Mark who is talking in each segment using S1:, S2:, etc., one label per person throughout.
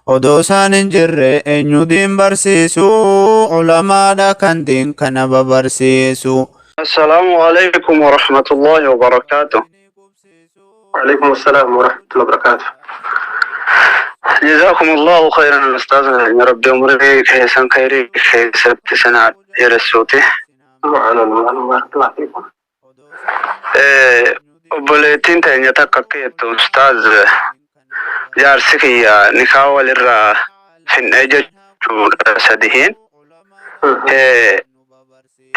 S1: Odoo isaan hin jirre eenyu diin barsiisu? Ulamaadha kan diin kana babarsiisu.
S2: السلام عليكم ورحمة الله وبركاته.
S3: وعليكم السلام ورحمة الله وبركاته.
S2: جزاكم الله خيرا أستاذ، يا ربي عمري كيسان خيري كيست سنة يرسوتي.
S3: معنا معنا، بارك الله فيكم.
S2: Obboleettiin teenya takka akka jettu, ustaaz, jaarsi kiyya nikaa walirraa finnee jechuudha sadihin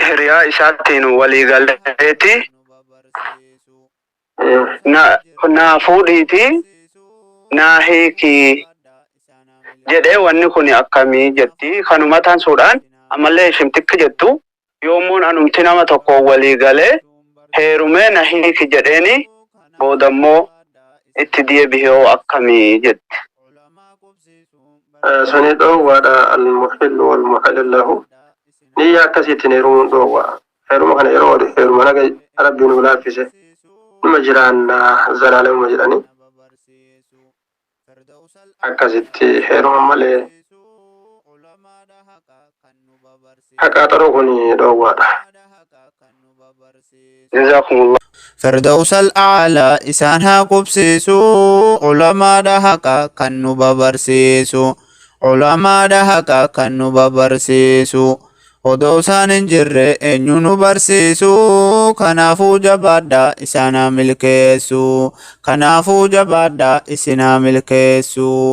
S2: hiriyaa isaatiin walii galeeti naa fuudhiiti naa hiikii jedhee, wanni kun akkamii jetti. Kanuma taansuudhaan ammallee ishimtikki jettu, yoommuun anumti nama tokko walii galee heerumee na hiiki jedheeni boodammoo itti deebi'oo akkamii jetti.
S3: Suni dhoowwaadha. المحل والمحلل له niyya akkasiitiin heerumuun dhoowwa. Heeruma kana yeroo wali heeruma naga Rabbiin nu laaffise numa jiraannaa zalaalamuma jedhanii akkasitti heeruma malee haqaa xaroo kun dhoowwaadha.
S2: جزاكم الله.
S1: فردوس الأعلى isaan haa qubsiisu. Ulamaadha haqa kan nu babarsiisu. Ulamaadha haqa kan nu babarsiisu. Odoo isaan hin jirre eenyu nu barsiisu? Kanaafuu jabaadhaa, isaan haa milkeessu. Kanaafuu jabaadhaa, isin haa milkeessu.